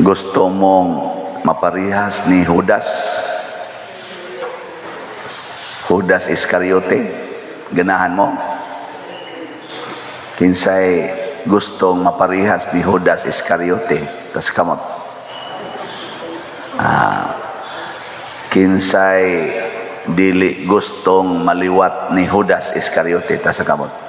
Gusto mong maparihas ni Judas? Judas Iscariote? Ganahan mo? Kinsay gustong maparihas ni Judas Iscariote? Tas kamot. Kinsay dili gustong maliwat ni Judas Iscariote? Tas kamot.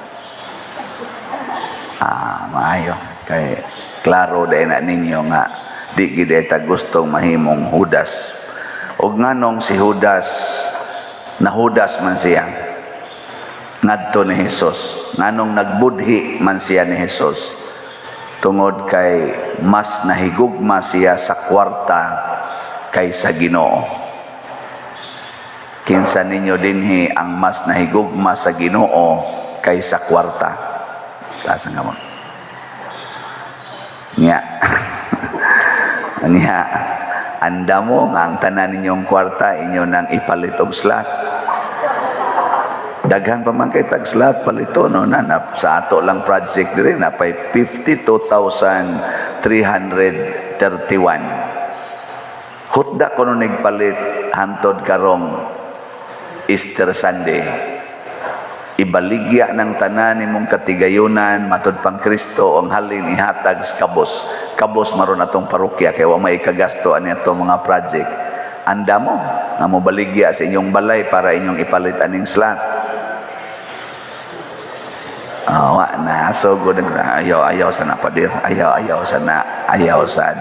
Maayo kay klaro dahil na ninyo nga di gid ta gustong mahimong Judas. Og nganong si Judas, nahudas man siya ngadto ni Jesus? Nganong nagbudhi man siya ni Jesus? Tungod kay mas nahigugma siya sa kwarta kaysa Ginoo. Kinsa ninyo dinhi ang mas nahigugma sa Ginoo kaysa kwarta? Taas ang kamot. Nya. Nya. Anda mo nga ang tanan ninyong kwarta inyo nang ipalit og slot. Daghan pa man kay tag slot palito, no, na sa ato lang project diri napay 52,331. Hutda kuno nigpalit hantod karong Easter Sunday. Ibaligya ng tanan nimong katigayunan matud pang Kristo, ang halin ihatag sa kabos. Kabos maron atong parokya kay wa may kagasto ani atong mga project. Anda mo nga mobaligya sa inyong balay para inyong ipalit aning slot? Ah, wa na. So good, ayaw, ayaw sana, pader. Ayaw, ayaw sana, ayaw sad.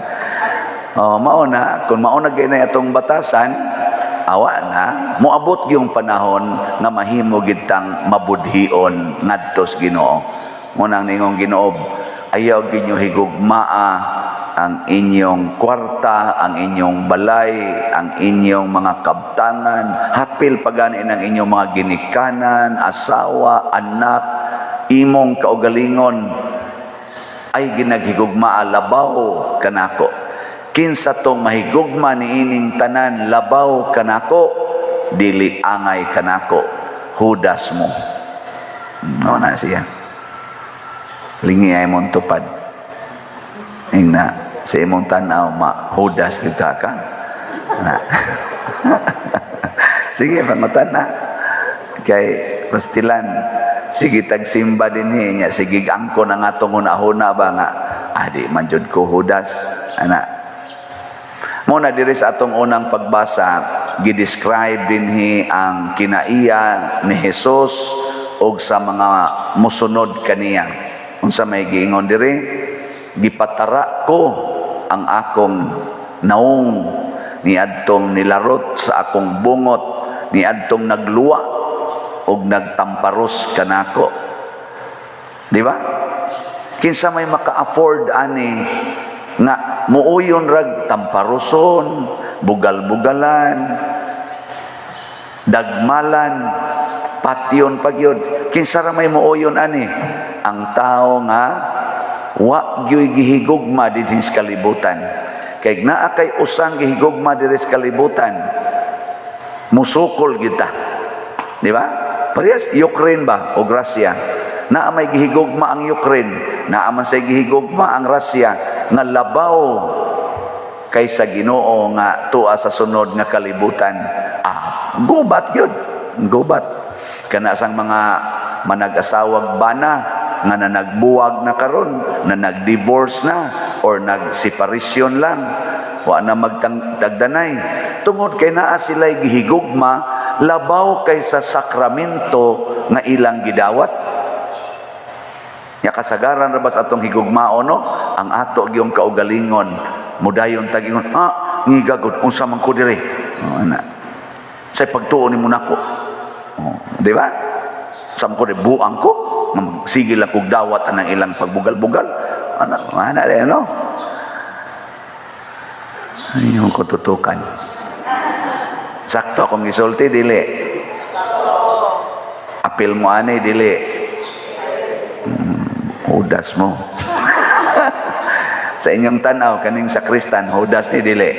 Oh, mao na kung mao na gyud atong batasan, awa na moabot yung panahon nga mahimo gid tang mabudhion ngadto sa Ginoo. Mo nang ningong Ginoo, ayaw ginyo higugmaa ang inyong kwarta, ang inyong balay, ang inyong mga kabtangan, hapil pagani ng inyong mga ginikanan, asawa, anak, imong kaugalingon ay ginaghigugmaa labaw kanako. Kinsa tong mahigugma ni ining tanan labaw kanako, dili angay kanako, Judas mo. No na siya. Lingi ay mong tupad. Ingna, sa imong tanaw, ma Judas kita ka. Na. Sige, pangutan na. Kay pastilan, sige tagsimba din niya, sige angko na nga itong una ba nga, ah, di man jud ko Judas. Ana. Muna diri sa atong unang pagbasa, gi-describe dinhi ang kinaiya ni Jesus og sa mga musunod kaniya. Unsa may giingon diri? Gipatara ko ang akong naong niadtong nilarot sa akong bungot, niadtong nagluwa og nagtamparos kanako. Di ba? Kinsa may maka-afford ani nga muuyon rag tamparuson, bugal-bugalan, dagmalan, patyon pagyod? Kinsa ra may muuyon ani? Ang tao nga wa gyoy gihigugma dinhi sa kalibutan. Kay naa kay usang gihigugma diri sa kalibutan, musukol kita. Di ba? Parehas Ukraine ba o Russia? Naa may gihigugma ang Ukraine, naa man say gihigugma ang Russia nga labaw kaysa Ginoo nga tuwa sa sunod nga kalibutan. Ah, gubat yun. Gubat. Kana sang mga manag-asawag bana nga nanagbuwag na karon, na nag-divorce na or nag-separation lang, wa na magtagdanay tungod kay naa sila'y gihigugma labaw kaysa sakramento nga ilang gidawat. Ya kasagaran ra ba sa atong higugmaon, no, ang ato gyung kaugalingon, mudayon tagingon, ah, ngigagod, unsa man ko diri, oh, ana say pagtuo nimo nako, oh, di ba? Sa ko di buang ko nga sige lang kog dawat anang ilang pagbugal-bugal ana ana di, no? Ay, yung ko tutukan. Sakto akong gisulti, dili? Apil mo ani, dili? Hudas mo. Sa inyong tanaw, kaning sakristan, hudas ni dili?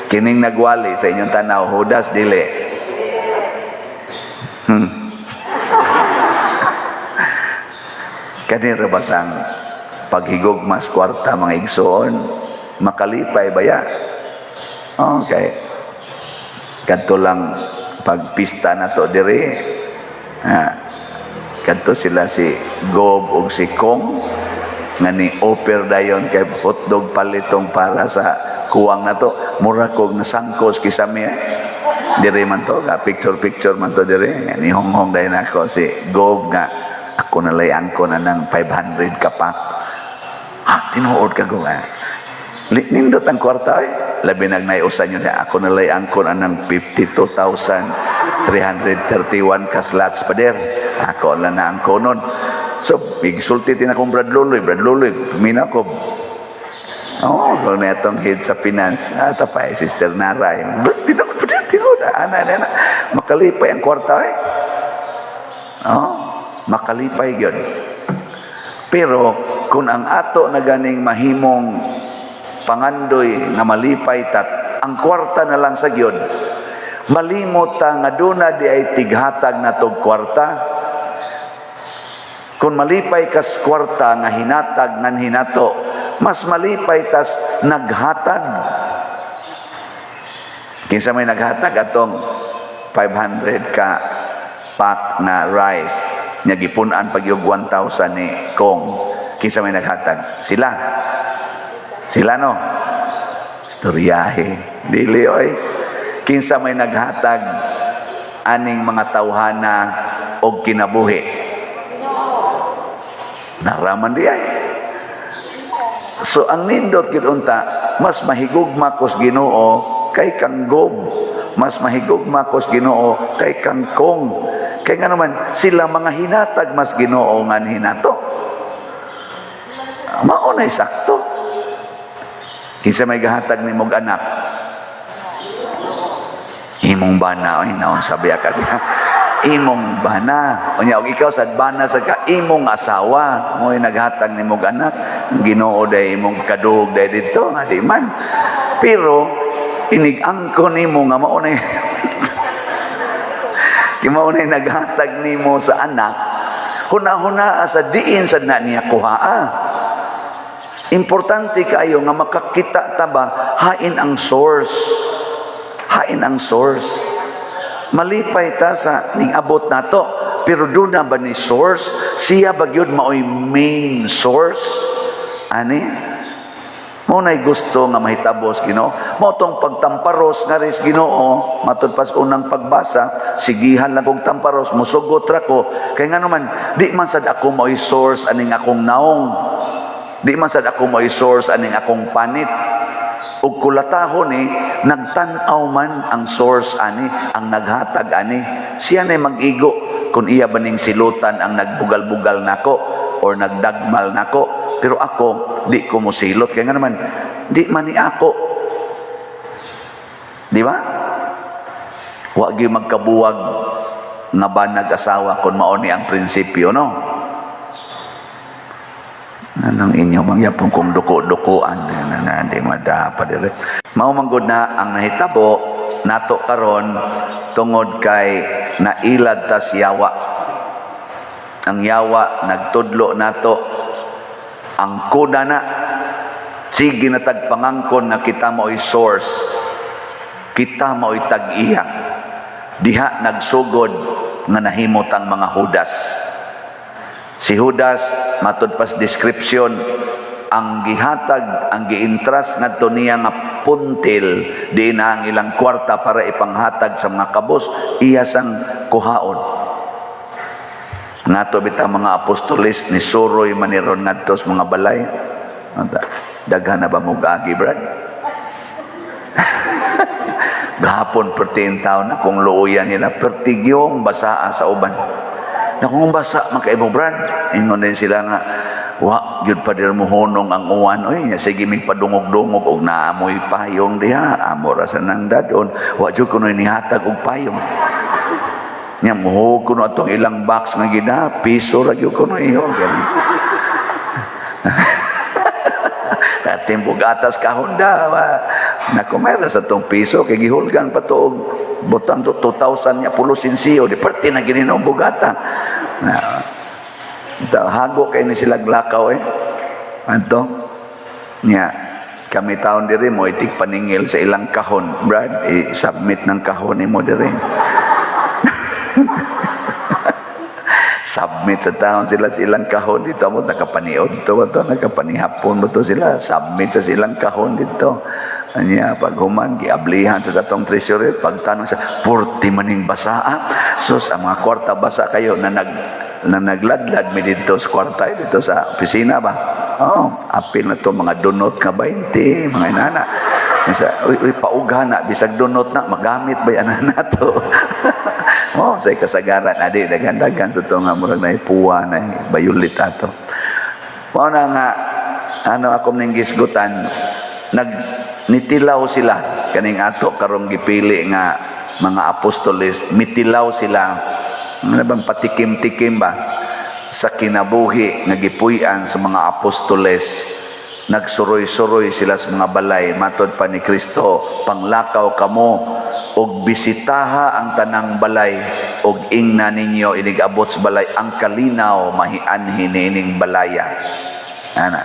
Kining nagwali, sa inyong tanaw, hudas, dili? Kani ra basang paghigugmas kwarta, mga igsoon, makalipay baya? Okay. Kadto lang pagpista na to diri. Ha. Kadto sila si Gob ug si Kong nga ni offer dayon kay hotdog palitong para sa kuwang na to. Mura kog nasangkos kisami eh. Diri man to, ga picture picture man to diri. Ni honghong dayon ako si Gob nga ako nalay angko na ng 500 ka pack. Ha, tinuod ka ko nga. Nindot ang kwarta eh. Labi nag naiusan nyo na ako nalay angkon anang 52,331 ka slots, pader. Ako lang na ang konon. So, igsulti tin akong Brad Loloy. Brad Loloy, tumina ko. Oh, kung netong head sa finance. Ah, tapay, Sister Naray. Tinuod, pader, tinuod. Ana, ana, ana. Makalipay ang kwarta eh. Oh, makalipay yun. Pero kung ang ato na ganing mahimong pangandoy nga malipay tat ang kwarta na lang sa gyud, malimot ta nga duna di ay tighatag na tog kwarta. Kung malipay kas kwarta nga hinatag ngan hinato, mas malipay tas naghatag. Kinsa may naghatag atong 500 ka pack na rice nya gipun-an pag yung 1,000 ni Kong? Kinsa may naghatag? Sila. Sila, no? Istoryahe. Dili oy. Kinsa may naghatag aning mga tawhana og kinabuhi? Naraman di ay. So ang nindot gid unta, mas mahigugma kos Ginoo kay kang Gob. Mas mahigugma kos Ginoo kay kang Kong. Kay nga naman sila mga hinatag mas Ginoo ngan hinato. Mao na sakto. Kinsa may gahatag nimog anak? Imong bana oy, naon sabi ka diha. Imong bana. Unya og ikaw sad bana sa ka imong asawa, mo'y naghatag nimog anak. Ginoo day imong kaduhog day didto nga di man. Pero inig angko nimo nga mao na kay mao na naghatag nimo sa anak, huna-huna sa diin sad na niya kuhaa. Importante kayo nga makakita ta ba hain ang source. Hain ang source. Malipay ta sa ning abot nato, pero doon na ba ni source? Siya ba gyud maoy main source? Ani? Mo na'y gusto nga mahitabos Ginoo. Mao tong pagtamparos nga ris Ginoo, matud pas unang pagbasa, sigihan lang kong tamparos, musugot ra ko. Kay nga naman, di man sad ako maoy source aning akong naong. Di man sad ako maoy source aning akong panit. Ug kulatahon ni nagtan-aw man ang source ani, ang naghatag ani. Siya na mag-igo kung iya ba ning silutan ang nagbugal-bugal nako or nagdagmal nako. Pero ako, di ko mosilot. Kaya nga naman, di man ni ako. Di ba? Wa gyud magkabuwag nga banag asawa kung mao ni ang prinsipyo, no? Anong inyo mangyapon kung duko-dukuan na, na di madapa dire. Mao man gud na ang nahitabo nato karon tungod kay nailad tas yawa. Ang yawa nagtudlo nato ang kuda na sige na tagpangangkon nga kita mao'y source, kita mao'y tag-iya. Diha nagsugod nga nahimot ang mga Judas. Si Judas, matud pas description, ang gihatag, ang giintras ngadto niya nga puntil di na ang ilang kwarta para ipanghatag sa mga kabos, iya sang kuhaon. Ngato bitang mga apostolis ni suroy maniron ngadto sa mga balay. Anta, daghan na ba mo agi, Brad? Gahapon pertiin taon na kung luuyan nila, pertigyong basaa sa uban. Na kung basa makaibo, Brad, ingon din sila nga, wa gyud pa dir mo hunong ang uwan oy, sige mig padungog-dungog og naamoy payong diha, amo ra sa nang dadon, wa jud kuno nihatag og payong. Nya muhug kuno atong ilang box nga gida, piso ra gyud kuno iyo. Ganun. Timbog atas kahon da. Nakumera sa tong piso kay gihulgan pa to og butang to 2,000 nya pulo sinsiyo di parte na gini bugata. Na. Hago kay ni sila lakaw eh. Anto? Nya, kami taon diri mo itig paningil sa ilang kahon. Brad, i-submit ng kahon nimo diri. Submit sa taon sila sa ilang kahon dito mo nakapaniod to to nakapanihapon mo to sila, submit sa silang kahon dito. Anya pag human, giablihan sa atong treasury, pagtanong sa purti maning basa, ah. Sus, ang mga kwarta basa kayo na nag na nagladlad mi dito sa kwarta eh, dito sa opisina ba. Oh, apil na to mga dunot nga 20, mga inana. Isa, uy, uy, paugha na, bisag dunot na, magamit ba yan na to? Oh, sa kasagaran, adi, daghan-daghan sa to nga murag na ipuwa na bayulit ato. Mao na nga, ano ako ning gisgutan, nag nitilaw sila kaning ato karong gipili nga mga apostoles, mitilaw sila, ano bang patikim-tikim ba sa kinabuhi nga gipuy-an sa mga apostoles. Nagsuroy-suroy sila sa mga balay, matod pa ni Kristo, "Panglakaw kamo og bisitaha ang tanang balay og ingna ninyo inig abot sa balay, ang kalinaw mahianhin niining balaya." Ana,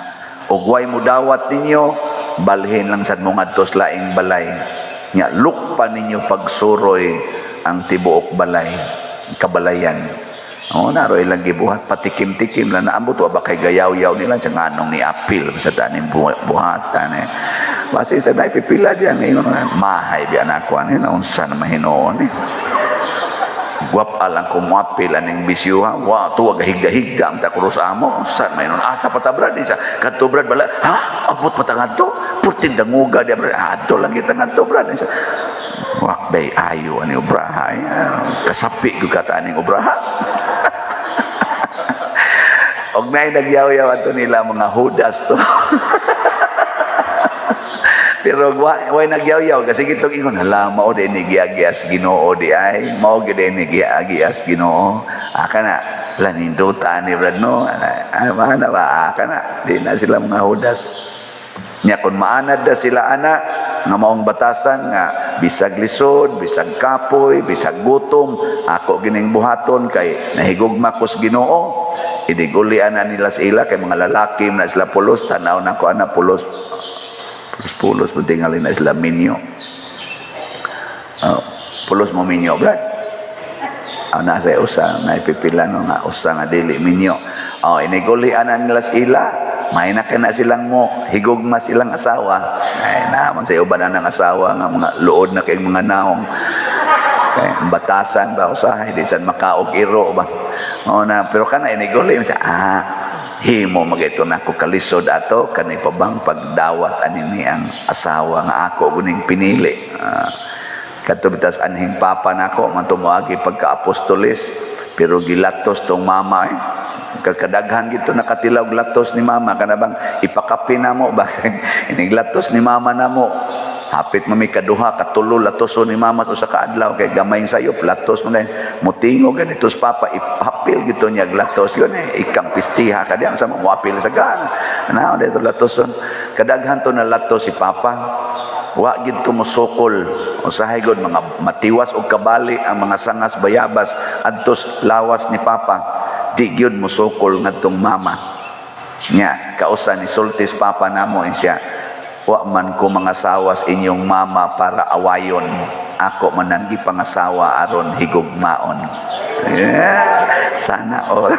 og way mudawat ninyo, balhin lang sad mo ngadto sa laing balay. Nya lukpa ninyo pagsuroy ang tibuok balay, kabalayan. Oh, naro ilang gibuhat, patikim-tikim lang naambot wa ba kay gayaw-yaw nila sa nganong ni apil sa taning buhatan eh. Basi sa dai pipila diyan ngayon, mahay biya na ako ani, unsa na mahinuon eh. Gwapa lang ko muapil aning bisyo ha. Wa to gahigda-higda ang takuros amo. Unsa may nun asa pa ta, Brad, sa kadto, Brad, bala ha, abot pa ta ngadto. Purting danguga dia, Brad. Adto lang kita ngadto, Brad. Sa wa bay ayo ani obraha eh. Kasapi gyud kata aning obraha. Og nay nagyaw-yaw ato nila mga hudas to. Pero wa way nagyaw-yaw kasi gitong ingon, "Hala, mao di ni giagias Ginoo di ay, mao gid ni giagias Ginoo." Aka na laninduta ni Brad no. Ana ana ba, aka na di na sila mga hudas. Nya kung maanad na sila ana nga maong batasan nga bisag lisod, bisag kapoy, bisag gutom, ako gining buhaton kay nahigugma ko sa Ginoo. Inigulian na nila sa ila kay mga lalaki na sila pulos, tanaw na ko ana pulos. Pulos pulos mo tingali na sila minyo. Oh, pulos mo minyo, Brad. Oh, nasa usa, naipipila no nga usa nga dili minyo. Oh, inigulian na nila sa ila, may na na silang mo, higugma silang asawa. Ay, naman sa uban na ng asawa nga mga luod na kay mga naong. Kay ang batasan ba usahay di san makaog iro ba. Oh, na pero kana iniguli siya, ah, himo magito na ako kalisod ato kani pa bang pagdawat ani ni ang asawa nga ako guning pinili. Ah, kadto bitas anhing papa nako man tumuagi pagka-apostolis, pero gilatos tong mama eh. Kakadaghan gito nakatilaw latos ni mama, kana bang ipakape namo ba, iniglatos ni mama namo, hapit mami kaduha katulo latoso ni mama to sa kaadlaw kay gamay sayop, latos mo na mutingo ganito sa papa, ipapil gito niya latos yun eh, ikang pistiha ka diyan sa muapil sa gan na dito latoson. Kadaghan to na latos si papa, wa gid to mosukol. Usahay gud mga matiwas og kabali ang mga sangas bayabas adtos lawas ni papa, di gyud mosukol ngadtong mama nya. Kausa ni sultis papa namo siya, "Wa man ko mga sawas inyong mama para awayon, ako man ang gipangasawa aron higugmaon." Yeah, sana all.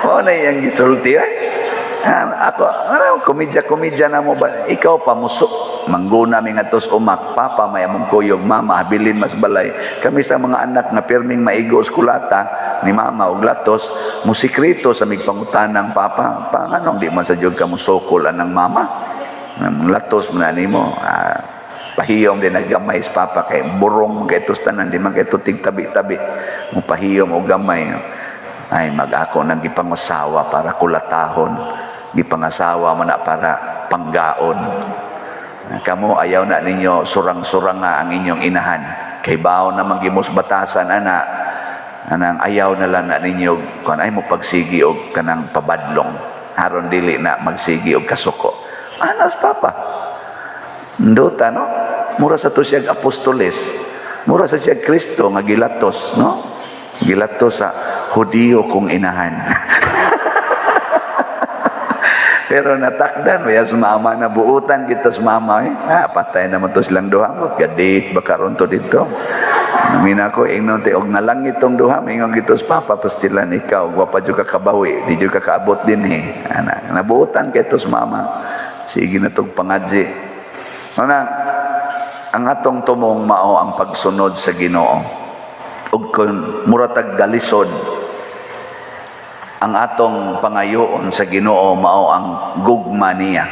Mao na iyang gisulti eh. Ah, ako, ano, komedya-komedya na mo ba? Ikaw pa, muso. Mangguna mi nga tos umak, papa may among kuyog, mama, habilin mas balay. Kami sa mga anak nga pirming maigo kulata ni mama og latos, musikreto sa migpangutanang papa. Pa, anong di man sa jud ka musukol anang mama? Ang latos mo na nimo. Ah, pahiyom din naggamay sa papa kay burong kay tos tanan, di man kay tutig tabi-tabi. Mo pahiyom og gamay. Ay mag-ako nang gipangasawa para kulatahon, gipangasawa man na para panggaon. Kamo ayaw na ninyo surang-surang nga ang inyong inahan. Kay bawo naman gimos batasan ana, anang ayaw na lang na ninyo kung ay mo pagsigi og kanang pabadlong aron dili na magsigi og kasuko. Anas papa. Nduta no? Mura sa to siya apostoles. Mura sa siya Kristo nga gilatos, no? Gilatos sa Hudiyo kong inahan. Pero natakdan, kaya sa mama na buutan kita sa mama eh. Ah, patay naman to silang duha mo. Gadate ba karon to dito? Namina ko, ingnon te, og nalang itong duha, mingon gito sa papa, pastilan ikaw, wa pa jud ka kabawi, di jud ka kaabot din eh. Ana, nabuutan kay to sa mama. Sige na tong pangadji. Ana, ang atong tumong mao ang pagsunod sa Ginoo. Ug kung muratag galisod, ang atong pangayoon sa Ginoo mao ang gugma niya.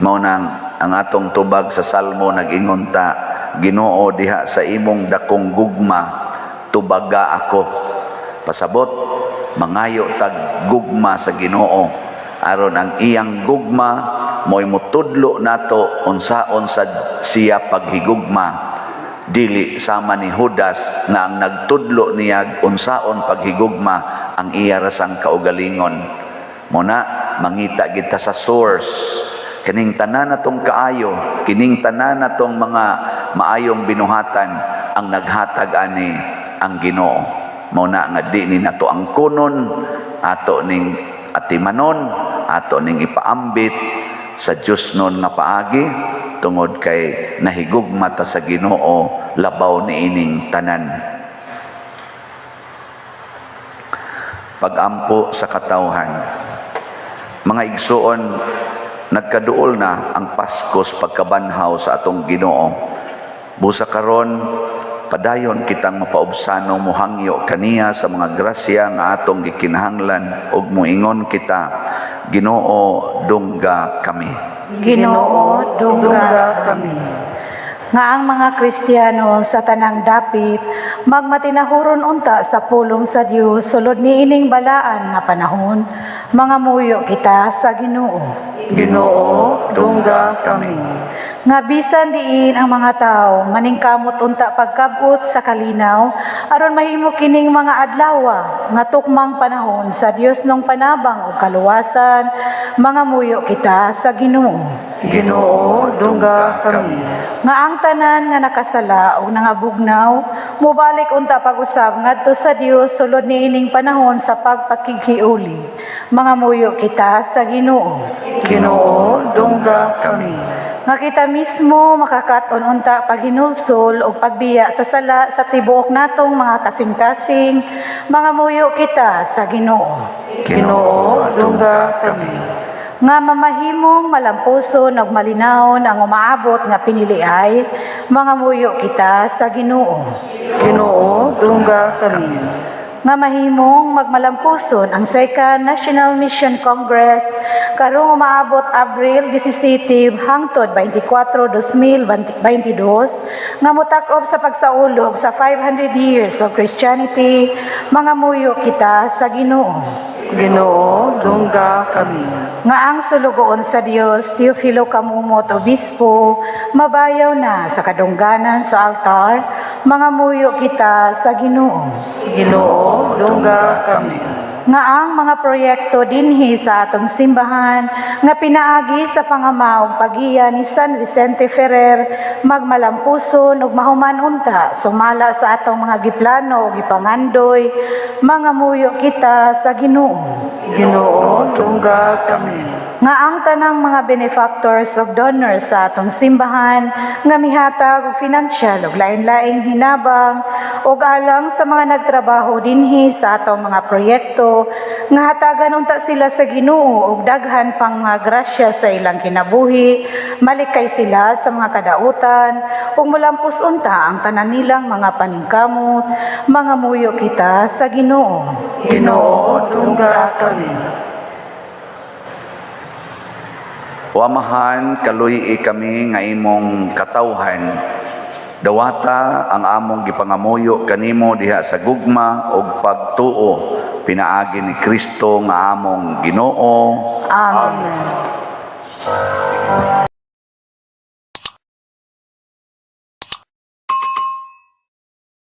Mao nang ang atong tubag sa Salmo nag-ingon ta, "Ginoo, diha sa imong dakong gugma tubaga ako." Pasabot, mangayo tag gugma sa Ginoo aron ang iyang gugma mo'y mutudlo nato unsaon sa siya paghigugma, dili sama ni Judas nga ang nagtudlo niya unsaon paghigugma ang iya rasang kaugalingon. Muna mangita kita sa source kining tanan natong kaayo, kining tanan natong mga maayong binuhatan, ang naghatag ani ang Ginoo. Mao na nga di ni nato ang kunon, ato ning atimanon, ato ning ipaambit sa Dios nun nga paagi tungod kay nahigugma ta sa Ginoo labaw niining tanan. Pagampo sa katawhan. Mga igsuon, nagkaduol na ang Pasko sa pagkabanhaw sa atong Ginoo. Busa karon, padayon kitang mapaubsanong muhangyo kaniya sa mga grasya nga atong gikinahanglan ug muingon kita, "Ginoo, dungga kami." Ginoo, dungga kami. Nga ang mga Kristiyano sa tanang dapit magmatinahuron unta sa pulong sa Dios sulod niining balaan nga panahon, mga muyo kita sa Ginoo. Ginoo, dungga kami. Nga bisan diin ang mga tao maningkamot unta pagkabot sa kalinaw aron mahimo kining mga adlawa nga tukmang panahon sa Dios nung panabang ug kaluwasan, mga muyo kita sa Ginoo. Ginoo, dungga kami. Nga ang tanan nga nakasala o nangabugnaw mobalik unta pag-usab ngadto sa Dios sulod niining panahon sa pagpakighiuli, mga muyo kita sa Ginoo. Ginoo, dungga kami. Nga kita mismo makakat-on unta paghinulsol o pagbiya sa sala sa tibuok natong mga kasing-kasing, mga muyo kita sa Ginoo. Ginoo, dungga kami. Nga mamahimong malampuson ug malinawon ang umaabot nga piniliay, mga muyo kita sa Ginoo. Ginoo, dungga kami. Nga mahimong magmalampuson ang Second National Mission Congress karong umaabot Abril 17 hangtod 24, 2022 nga motak-ob sa pagsaulog sa 500 years of Christianity, mga muyo kita sa Ginoo. Ginoo, dungga kami. Nga ang sulugoon sa Dios Teofilo Camomot, Obispo, mabayaw na sa kadungganan sa altar, mga muyo kita sa Ginoo. Ginoo, dungga kami. Nga ang mga proyekto dinhi sa atong simbahan nga pinaagi sa pangama ug paggiya ni San Vicente Ferrer magmalampuson ug mahuman unta sumala sa atong mga giplano ug gipangandoy, mga muyo kita sa Ginoo. Ginoo, dungga kami. Nga ang tanang mga benefactors ug donors sa atong simbahan nga mihatag og financial ug lain-laing hinabang ug alang sa mga nagtrabaho dinhi sa atong mga proyekto, nga hatagan unta sila sa Ginoo og daghan pang mga grasya sa ilang kinabuhi, malikay sila sa mga kadautan ug mulampos unta ang tanan nilang mga paningkamot, mga muyo kita sa Ginoo. Ginoo, dungga kami. O Amahan, kaluy kami nga imong katawhan. Dawata ang among gipangamuyo kanimo diha sa gugma ug pagtuo pinaagi ni Kristo nga among Ginoo. Amen. Amen.